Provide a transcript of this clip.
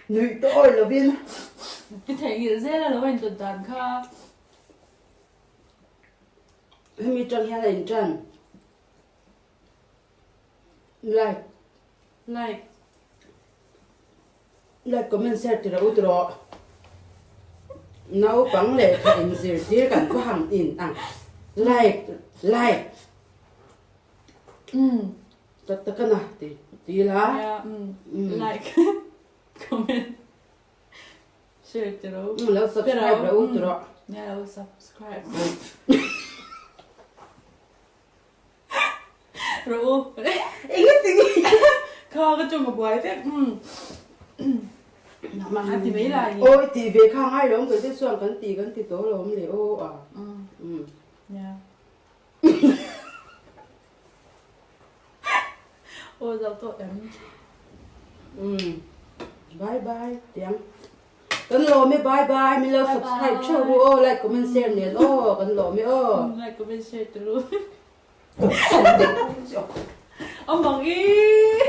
Nuih tawh awih lovin. I theihnghilh zel a lo a intawt dan kha. Hemi tang hian a intan. Like. Like. Like comment share tira u tiraw. Naupang lehkha inzirtir kan va hang in ang. Like like. Umm. Tak tak ana ti ti la. Yeah, mm. Like comment share tiraw. Mm, lo subscribe ra u tiraw. Yeah, lo subscribe. Ro u. Enge tinge? Kha ka chung ka buai vek. Mm. A ti mai lai ni. Oi ti ve kha ngai lawm kei te chuan kan ti kan ti tawh lawm le aw a. Mm. Yeah. Aw zau tawh em. Mm. Bye bye tiang. Kan lawm e bye bye min lo subscribe theuh ru aw like comment share nen aw kan lawm e aw. Like comment share turu. Amang i.